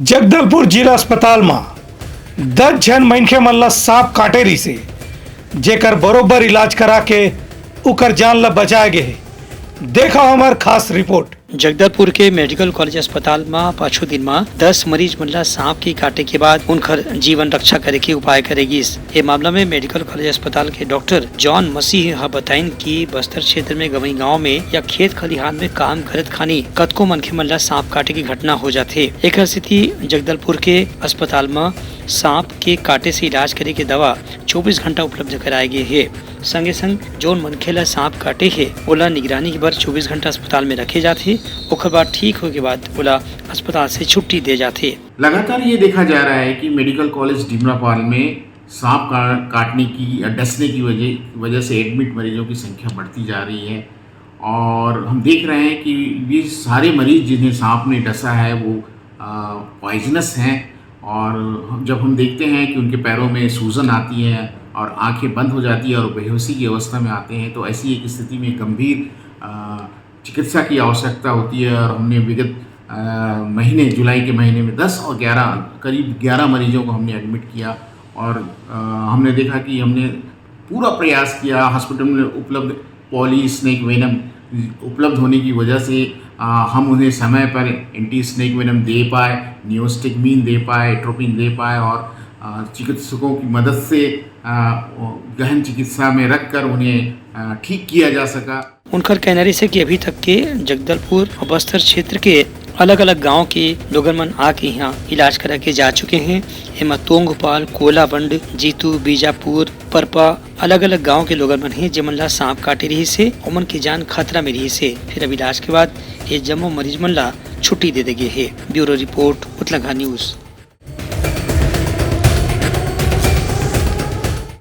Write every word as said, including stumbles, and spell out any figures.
जगदलपुर जिला अस्पताल म दस झन मनखे मन ल सांप काटे रिहिसे, जेकर बरोबर इलाज करा के उकर जान ल बचाए गे हे। देखा हमर खास रिपोर्ट। जगदलपुर के मेडिकल कॉलेज अस्पताल म पाछू दिन म दस मरीज मन ल सांप के काटे के बाद उनकर जीवन रक्षा करे के उपाय करे गिस। ए मामला में मेडिकल कॉलेज अस्पताल के डॉक्टर जॉन मसीह ह बताइन कि बस्तर क्षेत्र में गंवई गांव में या खेत खलिहान में काम करत खानी कतको मनखे मन ल सांप काटे के घटना हो जाथे। एकर सेती जगदलपुर के अस्पताल म सांप के काटे से इलाज करे के दवा चौबीस घंटा उपलब्ध कराए गे हे। संगे संग जोन मनखे ल सांप काटे हे, ओला निगरानी के बर चौबीस घंटा अस्पताल में रखे जाथे। ओकर बाद ठीक होए के बाद ओला अस्पताल से छुट्टी दे जाथे। लगातार ये देखा जा रहा है कि मेडिकल कॉलेज डिमरापाल में सांप का काटने की या डसने की वजह वजह से एडमिट मरीजों की संख्या बढ़ती जा रही है। और हम देख रहे हैं कि ये सारे मरीज जिन्हें सांप ने डसा है, वो पॉइजनस हैं। और हम- जब हम देखते हैं कि उनके पैरों में सूजन आती है और आंखें बंद हो जाती है और बेहोशी की अवस्था में आते हैं, तो ऐसी एक स्थिति में गंभीर अ, चिकित्सा की आवश्यकता होती है। और हमने विगत अ, महीने, जुलाई के महीने में दस और ग्यारह, करीब ग्यारह मरीजों को हमने एडमिट किया। और अ, हमने देखा कि हमने पूरा प्रयास किया, हॉस्पिटल में उपलब्ध पॉली स्नेक वेनम उपलब्ध होने की वजह से अ, हम उन्हें समय पर एंटी स्नेक वेनम दे पाए, नियोस्टिकमिन दे पाए, एट्रोपिन दे पाए और अ, चिकित्सकों की मदद से अ, गहन चिकित्सा में रखकर उन्हें अ, ठीक किया जा सका। उनकर कहना रहिसे कि अभी तक के जगदलपुर और बस्तर क्षेत्र के अलग-अलग गांव के लोगन मन आके इहां इलाज करा के जा चुके हैं। एमा तोंगपाल, कोलाबंड, जीतू, बीजापुर, परपा, अलग-अलग गांव के लोगन मन हे, जेमन ला सांप काटे रहिसे, ओमन के जान खतरा में रहिसे। फिर अब इलाज के बाद ये जम्मो मरीज मन ला छुट्टी दे दे गे हे। ब्यूरो रिपोर्ट, उतलाघाट न्यूज।